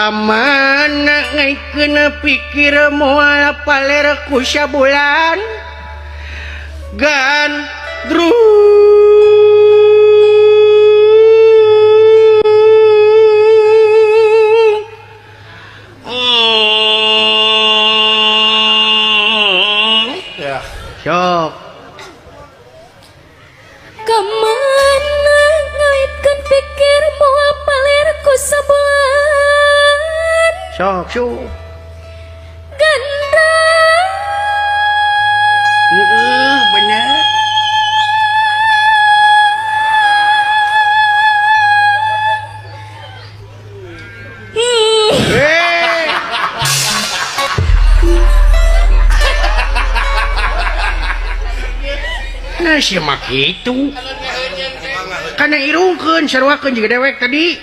Mana ngaikeun pikir moal paler ku sabulan gandrung. Ya. Sok. Kamana ngaitkeun pikir moal paler ku sabulan Sok su. gandrung. Heeh, bener. Eh. Nah, sia mah kitu. Kana irungkeun saruakeun jiga dewek tadi.